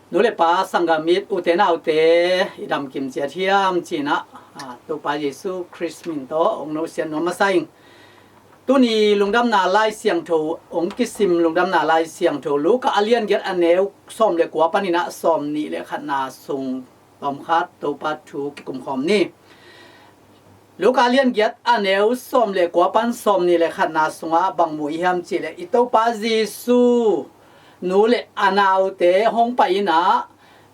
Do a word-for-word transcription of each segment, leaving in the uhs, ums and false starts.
Nu le pa, sanggam it, ute naute, i damkim ciat hiam ci-in ah, a, Topa Jesu Khrist min tawh hong nosiat nuam masa ing. Tuni lungdamna Lai Siangtho hong kisim, lungdamna Lai Siangtho Luka a lian giat a neu sawm le kua panin ah sawm nih le khatna sung tawmkhat Topa thu kikum khawm ni. Luka lian giat a neu sawm le kua pan sawm nih le khatna sungah bang mu i hiam cih leh, i Topa Jesu nu le a naute hong pai in ah,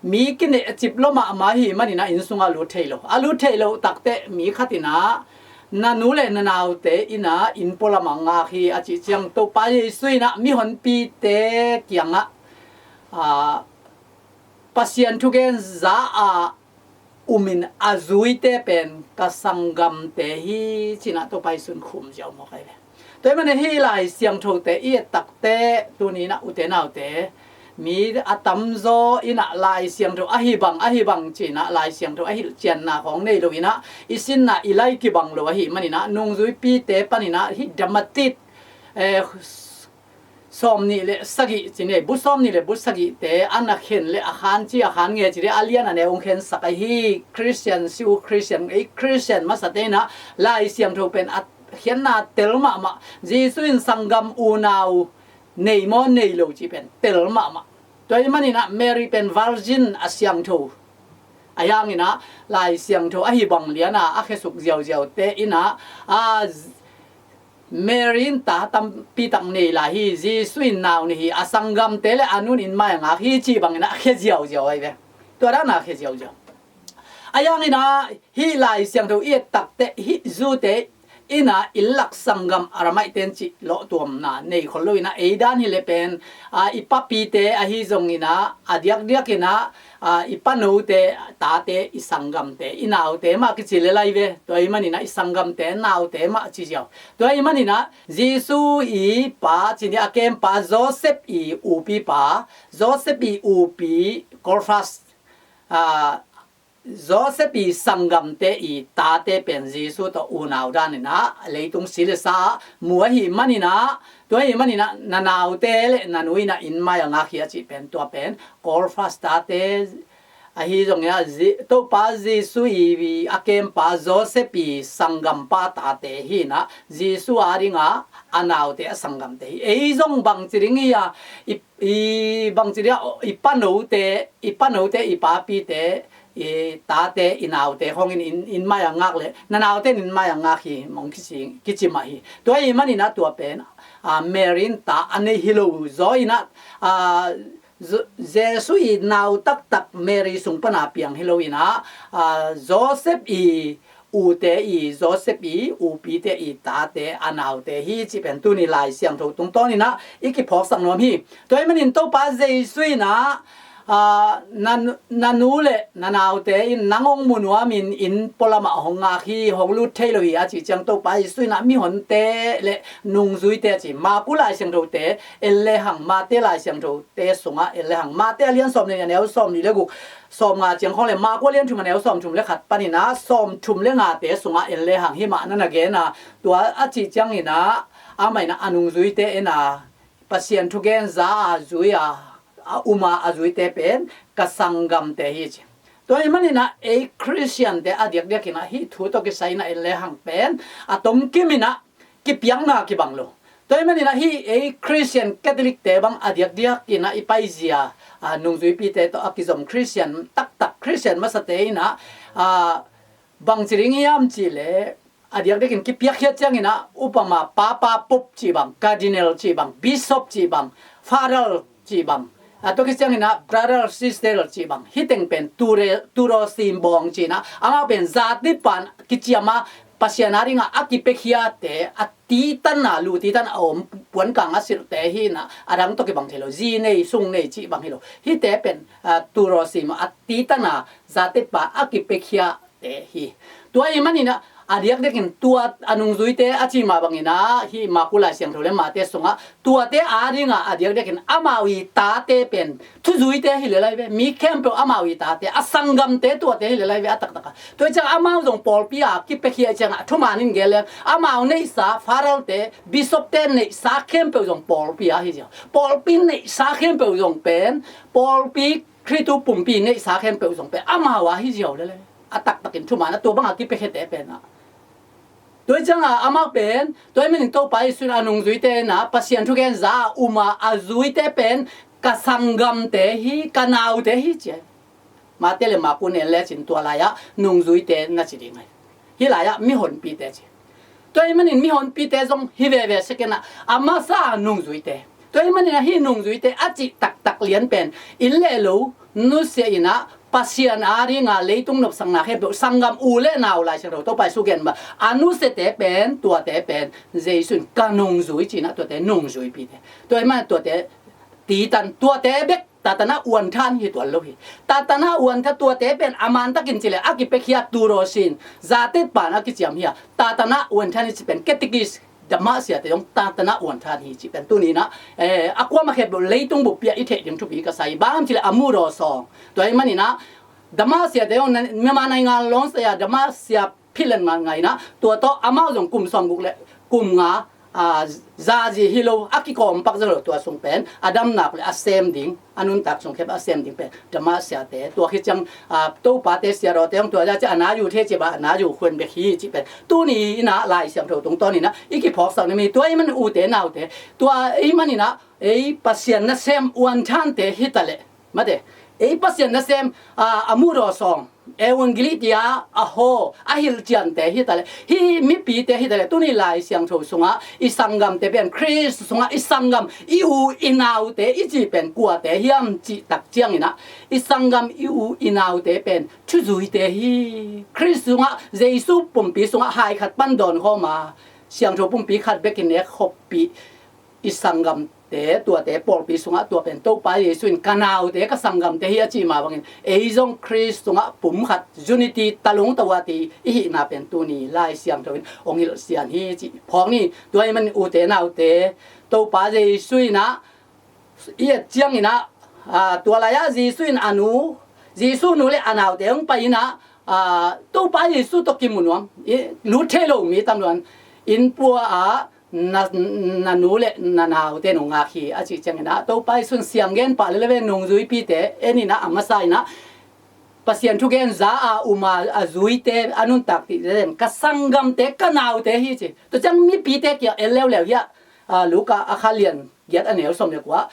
mi kineh a cip lua mahmah ahih manin ah inn sungah a lut thei lo. A lut theih loh takteh mi khat in ah, na nu le na naute in ah inn pualam ah ngak hi a cih ciang, Topa Jesu in ah mihonpite kiangah, a, Pasian thugen za a um in a zuite pen ka sanggamte hi ci-in ah Topa Jesu in khum ziau mawk ahi ve. Tua ahih manin hih Lai Siangthote i et takteh tuni-in ah ute naute, mi a tamzaw in ah Lai Siangtho ahi bang, ahi bang ci-in ah Lai Siangtho a hilhcianna khawng nei lo in ah, i sinna i lai kibang lo ahih manin ah, nungzuipite panin ah hih damatit, eh, sawm nih le sagih ci ni, bu sawm nih le bu sagihte a na khen le a khan ci, a khan nge ci leh a lian a neu hong khensak ahi. Khristian si uh, Khristian, ei Khristian masate in ah Lai Siangtho pen a khiatna tel mahmah. Jesu in sanggam unau nei maw nei lo cih pen tel mahmah. Tua ahih manin ah Mary pen virgin a siangtho. Ahi hangin ah Lai Siangtho ahi bang lian a a khesuk ziauziaute in ah, a, Mary in ta tampi tak nei lai hi, Jesu in nau nei hi, a sanggamte le a nu in inn mai-ah ngak hi cih bangin ah a khia ziauziau ahi ve. Tua dan a khia ziauziau. Ahi hangin ah hih Lai Siangtho i et takteh hih Jewte in ah inn lak sanggam Aramaic ten cih lawhtuamna nei khol lo in ah, ei dan hi leh pen, a, i papite ahi zongin ah, a diakdiakin ah, a, i panote tate, i sanggamte, i naute mah kici lel ahi ve. Tua ahih manin ah i sanggamte naute mah ci ziau. Tua ahih manin ah Jesu i pa ci ni, a kempa, Joseph i upipa, Joseph i upi Cleopas, a, Joseph i sanggamte i tate pen Jesu tawh unau danin ah leitung si le sa ah mu ahih manin ah, tua ahih manin ah na naute le na nu in ah inn mai-ah ngak hi a cih pen, tua pen Cleopas tate ahi zongin ah, Je-, Topa Jesu i, a kempa Joseph i sanggampa tate hi in ah, Jesu a dingin a naute, a sanggamte hi. Ei zong bangci ding hi a, i, i bangci ding a, i panote, i panote, i papite, i tate, i naute khawngin inn, inn mai-ah ngak leh na naute in inn mai-ah ngak hi, mong kici, kici mah hi. Tua ahih manin ah tua pen, a, Mary in ta a nei hi lo zaw in ah, a, Zo-, Jesu i nau taktak Mary sung pan a piang hi lo in ah, a, Joseph i ute, i Joseph i upite, i tate, a naute hi cih pen tuni Lai Siangtho tungtawnin ah i kiphawksak nuam hi. Tua ahih manin Topa Jesu in ah, a, na, na nu le na naute in nang hong mu nuamin inn pualam ah hong ngak hi, hong lut thei lo hi a cih ciang, Topa Jesu in ah mihonte le nungzuite a ci, Marku Lai Siangthote en lehang, Mate Lai Siangtho te sungah en lehang, Mate a lian sawm le nih, a neu sawm nih le guk, sawm nga ciang khawng le, Marku a lian thum, a neu sawm thum le khat panin ah sawm thum le ngate sungah en lehang, hih mah na na gen a, tua a cih ciangin ah amah in ah a nungzuite en a, Pasian thugen za a zui a, a um a, a zuite pen ka sanggamte hi ci. Tua ahih manin ah ei Khristiante a diakdiakin ah hih thu tawh kisai in ah en lehang pen a tomkim in ah kipiakna kibang lo. Tua ahih manin ah hih ei Khristian Catholic-te bang a diakdiakin ah i paizia, a, nungzuipite tawh a kizom Khristian taktak, Khristian masate in ah, a, bangci ding hiam cih leh, a diakdiakin kipiakkhiat ciangin ah, upama Papa, Pope cih bang, Cardinal cih bang, Bishop cih bang, Father cih bang, a, tua khit ciangin ah brother, sister cih bang, hih teng pen ture-, tuudaw simbawng ci-in ah, amau pen zatepa-in kiciam a, Pasian a dingin a kipiakkhiate, a titan a, lu titan a om, puankang a silhte hi in ah, a dang tawh kibang thei lo, zi nei, sung nei cih bang hi lo. Hihte pen, a, tuudaw sim a, titan a, zatepa a kipiakkhia te hi. Tua ahih manin ah, a diakdiakin tua a nungzuite a ci mah bangin ah, hih Marku Lai Siangtho le Mate sungah, tuate a dingin a diakdiakin amau i tate pen thuzuite hi lel ahi ve. Mi khempeuh amau i tate, a sanggamte tuate hi lel ahi ve, a taktak a. Tua ciang amau zong pawlpi a kipiakhia ciangin a thumanin gen leng, amau neihsa, Father-te, Bishop-te neihsa khempeuh zong pawlpi a hi ziau. Pawlpi neihsa khempeuh zong pen, pawlpi Khristu pumpi neihsa khempeuh zong pen amau a hi ziau lele. A taktakin thuman a tua banga kipiakhiate pen ah. Tua hi cianga amau pen, tua hi manin Topa Jesu in a nungzuite in ah Pasian thugen za a um a, a zuite pen ka sanggamte hi, ka naute hi ci a hi. Mate le Maku nen lecin tua lai-ah nungzuite na ci ding a hi. Hih lai-ah mihonpite ci. Tua hi manin mihonpite zong hi veve sek in ah, a masa nungzuite. Tua hi manin ah hih nungzuite a cih taktak lian pen inn le lo nusia in ah Pasian a dinga leitung nopsakna khempeuh, sanggam u le nau, Lai Siangtho Topa Jesu gen mah a nusiate pen, tuate pen Jesu in ka nungzui ci in ah tuate nungzuipite. Tua hi manin tuate titan, tuate bek Tatana uanthan hi tuan lo hi. Tatana uantha tuate pen a mantakin ci le a kipiakhia tu raw sin, zatet pan a kiciam hi a, Tatana uanthan hi ci pen, catechist, dama siate zong Tatana uanthan hi ci pen tuni in ah, eh, a kuamah khempeuh leitung bup pi ah i theih ding thupi ka sa hi. Bang hiam ci le a mu raw sawng. Tua hi manin ah dama siate zong na, Myanmar naingan lawng saya dama sia philen ngai in ah, tua tawh amau zong kum sawmguk le kum nga, a, zazi hi lo, a kikawm pak zo lo, tua sung pen a damnak le a sem ding, a nuntak sung khempeuh a sem ding pen dama siate, tua khit ciang, a, topate siarawte hong tua za ci a na yu the ci ba a na yu khuan bek hi ci pen tuni in ah Lai Siangtho tungtawn in ah i kiphawksak na mi, tua hi manin ute naute, tua hi manin ah ei Pasian nasem uanthante hi ta leh, mate, ei Pasian nasem, a, a mu raw sawng, evangeli tia a haw, a hilhciante hi ta leh, hih mipite hi ta leh, tuni Lai Siangtho sungah i sanggamte pen, Khrist sungah i sanggam, i u i naute i ci pen kuate hiam cih tak ciangin ah, i sanggam i u i naute pen thuzuite hi. Khrist sungah, Jesu pumpi sungah hai khat pan dawn khawm a, Siangtho pumpi khat bekin nek khoppih i sanggamte, tuate pawlpi sungah tua pen Topa Jesu in ka naute, ka sanggamte hi a cih mah bangin, ei zong Khrist sungah pum khat, unity, talung tawati i hihna pen tuni Lai Siangtho in hong hilhsian hi cih phawk ni. Tua hi manin ute naute, Topa Jesu in ah i et ciangin ah, a, tua lai-ah Jesu in a nu, Jesu nu le a naute hong pai in ah, a, Topa Jesu tawh kimu nuam, i, lut thei lo mi tam luan, inn pua ah, na, na nu le na naute nong ngak hi a cih ciangin ah, Topa Jesu in sianggen pah lele ve, nungzuipite en in ah, a masa in ah Pasian thugen za a um a, a zuite, a nuntakpihte, ka sanggamte, ka naute hi ci. Tua ciang mipite kiang en leuleu hi ah, a, Luka a kha lian giat a neu sawm le kua,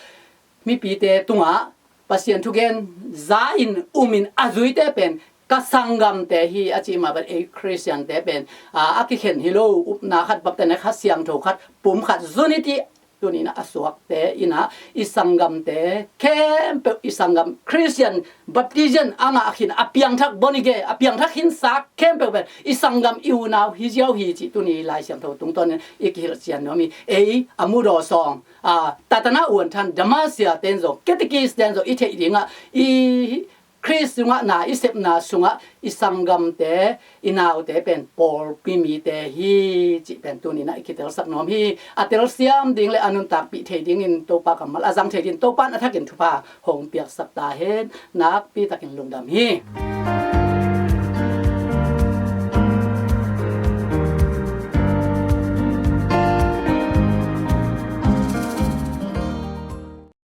mipite tungah Pasian thugen za in um in a zuite pen ka sanggamte hi a cih mah bang ei Khristiante pen, a, a kikhen hi lo, upna khat, baptisma khat, siangtho khat, pum khat, unity, tuni in ah a suakte in ah i sanggamte khempeuh, i sanggam Khristian baptism a ngah khin, a piangthak, born again, a piangthak khinsa khempeuh pen i sanggam, i unau hi ziau hi cih tuni Lai Siangtho tungtawn in i kihilhcian nuam hi. Ei a mu raw sawng, a, Tatana uanthan, dama siate in zong, catechist te in zong i theih dingah, i Khrist sungah na i sepna sungah i sanggamte, i naute pen pawlpi mite hi cih pen tuni in ah i kitelsak nuam hi. A telsiam ding le a nuntakpih thei dingin Topa kammal a zang thei dingin Topa in a thakin thupha hong piaksak ta hen. Nakpi takin lungdam hi.